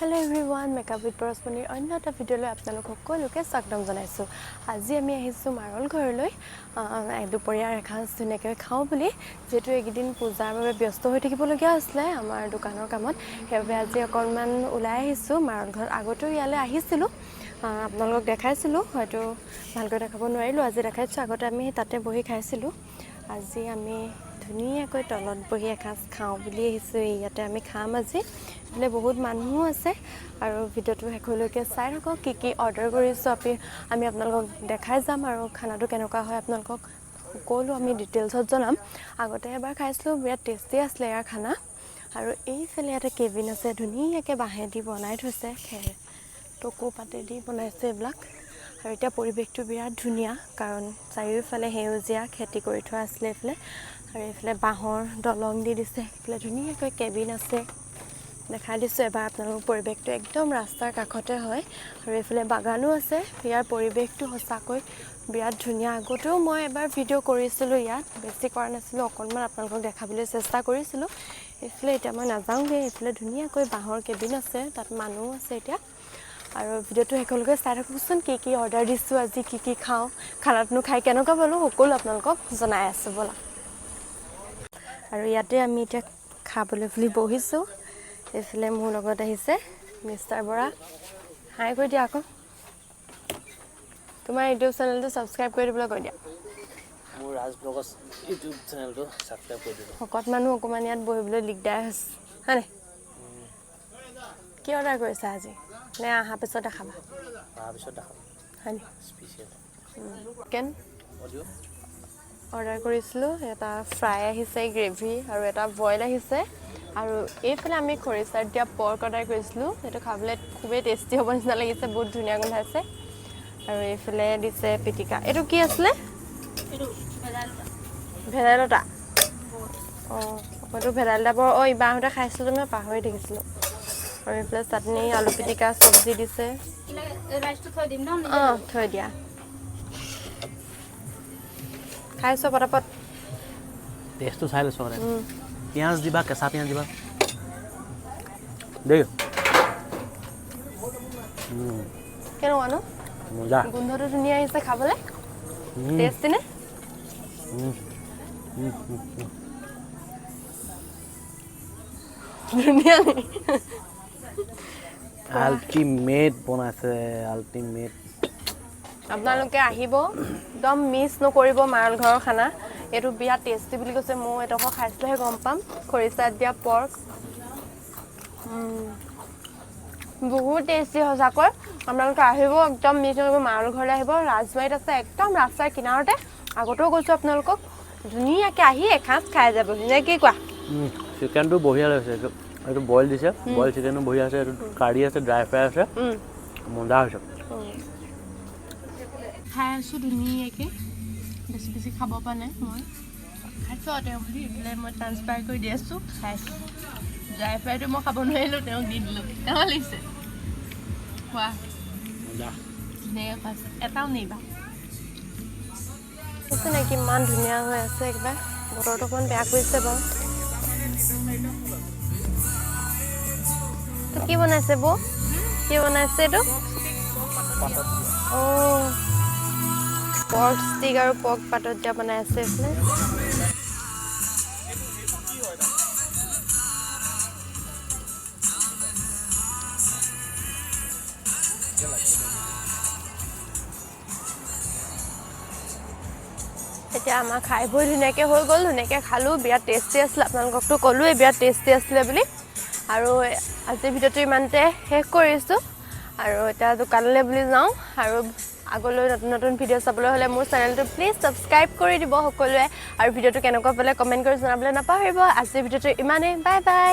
Hello' everyone, makeup with পৰশমণিৰ অন্য এটা ভিডিঅ'লৈ আপোনালোক সকলোকে স্বাগতম জনাইছোঁ। আজি আমি আহিছোঁ মাৰল ঘৰলৈ দুপৰীয়াৰ এসাঁজ ধুনীয়াকৈ খাওঁ বুলি। যিহেতু এইকেইদিন পূজাৰ বাবে ব্যস্ত হৈ থাকিবলগীয়া হৈছিলে আমাৰ দোকানৰ কামত, সেইবাবে আজি অকণমান ওলাই আহিছোঁ মাৰল ঘৰত। আগতেও ইয়ালৈ আহিছিলোঁ, আপোনালোকক দেখাইছিলোঁ, হয়তো ভালকৈ দেখাব নোৱাৰিলোঁ, আজি দেখাইছোঁ। আগতে আমি তাতে বহি খাইছিলোঁ, আজি আমি ধুনীয়াকৈ তলত বহি এসাঁজ খাওঁ বুলি আহিছোঁ। ইয়াতে আমি খাম আজি। এইফালে বহুত মানুহো আছে আৰু ভিডিঅ'টো শেষলৈকে চাই থাকক। কি কি অৰ্ডাৰ কৰিছোঁ আমি আপোনালোকক দেখাই যাম আৰু খানাটো কেনেকুৱা হয় আপোনালোকক সকলো আমি ডিটেইলছত জনাম। আগতে এবাৰ খাইছিলোঁ, বিৰাট টেষ্টি আছিলে ইয়াৰ খানা। আৰু এইফালে ইয়াতে কেবিন আছে, ধুনীয়াকৈ বাঁহেদি বনাই থৈছে, খেৰ টকৌ পাতেদি বনাইছে এইবিলাক। আৰু এতিয়া পৰিৱেশটো বিৰাট ধুনীয়া, কাৰণ চাৰিওফালে সেউজীয়া খেতি কৰি থোৱা আছিলে এইফালে। আৰু এইফালে বাঁহৰ দলং দি দিছে, এইফালে ধুনীয়াকৈ কেবিন আছে। দেখাই দিছোঁ এবাৰ আপোনালোকক পৰিৱেশটো, একদম ৰাস্তাৰ কাষতে হয়। আৰু এইফালে বাগানো আছে। ইয়াৰ পৰিৱেশটো সঁচাকৈ বিৰাট ধুনীয়া। আগতেও মই এবাৰ ভিডিঅ' কৰিছিলোঁ ইয়াত, বেছি কৰা নাছিলোঁ, অকণমান আপোনালোকক দেখাবলৈ চেষ্টা কৰিছিলোঁ। এইফালে এতিয়া মই নাযাওঁগৈ। এইফালে ধুনীয়াকৈ বাঁহৰ কেবিন আছে, তাত মানুহো আছে এতিয়া। আৰু ভিডিঅ'টো শেষলৈকে চাই থাককচোন, কি কি অৰ্ডাৰ দিছোঁ আজি, কি কি খাওঁ, খানাটোনো খাই কেনেকুৱা পালোঁ, সকলো আপোনালোকক জনাই আছোঁ, ব'লা। আৰু ইয়াতে আমি এতিয়া খাবলৈ বুলি বহিছোঁ। এইফালে মোৰ লগত আহিছে মিষ্টাৰ বৰা। হাই কৰি দিয়া আকৌ, তোমাৰ ইউটিউব চেনেলটো ছাবস্ক্ৰাইব কৰি দিবলৈ কৈ দিয়া। মোৰ ৰাজ ব্লগছ ইউটিউব চেনেলটো ছাবস্ক্ৰাইব কৰি দিব। শকত মানুহ অকণমান ইয়াত বহিবলৈ দিগদাৰ হৈছে, হয়নে? কি অৰ্ডাৰ কৰিছা আজি, নে অহাৰ পিছত দেখাবা? অহাৰ পিছত দেখাম। হয় নি? স্পেচিয়েল চিকেন অৰ্ডাৰ কৰিছিলোঁ, এটা ফ্ৰাই আহিছে, গ্ৰেভি আৰু এটা বইল আহিছে। আৰু এইফালে আমি খৰিচাত দিয়া পৰ্ক অৰ্ডাৰ কৰিছিলোঁ, সেইটো খাবলৈ খুবেই টেষ্টি হ'ব নিচিনা লাগিছে, বহুত ধুনীয়া গোন্ধাইছে। আৰু এইফালে দিছে পিটিকা, এইটো কি আছিলে? ভেদাইলতা। অঁ, এইটো ভেদাইলতা বৰ, অঁ ইবাৰ আহোঁতে খাইছিলোঁ মই, পাহৰি থাকিছিলোঁ। আৰু এইফালে চাটনি, আলু পিটিকা, চব্জি দিছে। অঁ, থৈ দিয়া, খাইছোঁ পটাপট। টেষ্টটো চাই লৈছোঁ মানে। পিঁয়াজ দিবা, কেঁচা পিঁয়াজ দিবা দেই। কেনেকুৱানো মজা, গোন্ধটো ধুনীয়া আহিছে খাবলৈ। টেষ্টি নে? ধুনীয়া নি? আল্টিমেট বনাইছে, আল্টিমেট। আপোনালোকে আহিব, একদম মিছ নকৰিব মাৰল ঘৰৰ খানা। এইটো বিৰাট টেষ্টি বুলি কৈছে, ময়ো এডোখৰ খাইছিলেহে গম পাম। খৰিচাত দিয়া পৰ্ক বহুত টেষ্টি সঁচাকৈ। আপোনালোকে আহিব, একদম মিছ নকৰিব, মাৰল ঘৰলৈ আহিব। ৰাজবাৰীত আছে, একদম ৰাস্তাৰ কিনাৰতে। আগতেও কৈছোঁ আপোনালোকক, ধুনীয়াকৈ আহি এসাঁজ খাই যাব। ধুনীয়া কি কোৱা? চিকেনটো বঢ়িয়া লাগিছে। এইটো বইল দিছে, বইল চিকেনো বঢ়িয়া আছে। এইটো কাৰী আছে, ড্ৰাই ফ্ৰাই আছে, মজা হৈছে। খাই আছোঁ ধুনীয়াকৈ, বেছি বেছি খাব পৰা নাই মই, খাইছোঁ আৰু তেওঁ বুলি। এইফালে মই ট্ৰান্সফাৰ কৰি দি আছোঁ, খাইছোঁ। ড্ৰাই ফ্ৰাইটো মই খাব নোৱাৰিলোঁ, তেওঁক দি দিলোঁ। কেনেকুৱা লাগিছে খোৱা? ধুনীয়াকৈ খুৱাইছে, এটাও নেইবা। দেখিছে নাই কিমান ধুনীয়া হৈ আছে। একেবাৰে বতৰটো অকণমান বেয়া কৰিছে বাৰু। কি বনাইছে বৌ? কি বনাইছে এইটো? অঁ, পৰ্ক ষ্টিক আৰু পৰ্ক পাতত দিয়া বনাই আছে এইফালে। এতিয়া আমাৰ খাই বৈ ধুনীয়াকৈ হৈ গ'ল, ধুনীয়াকৈ খালোঁ, বিৰাট টেষ্টি আছিলে। আপোনালোককতো ক'লোৱেই বিৰাট টেষ্টি আছিলে বুলি। আৰু আজিৰ ভিডিঅ'টো ইমানতে শেষ কৰিছোঁ। আৰু এতিয়া দোকানলৈ বুলি যাওঁ। আৰু আগলৈ নতুন নতুন ভিডিঅ' চাবলৈ হ'লে মোৰ চেনেলটো প্লিজ ছাবস্ক্ৰাইব কৰি দিব সকলোৱে। আৰু ভিডিঅ'টো কেনেকুৱা পালে কমেণ্ট কৰি জনাবলৈ নাপাহৰিব। আজিৰ ভিডিঅ'টো ইমানেই, বাই বাই।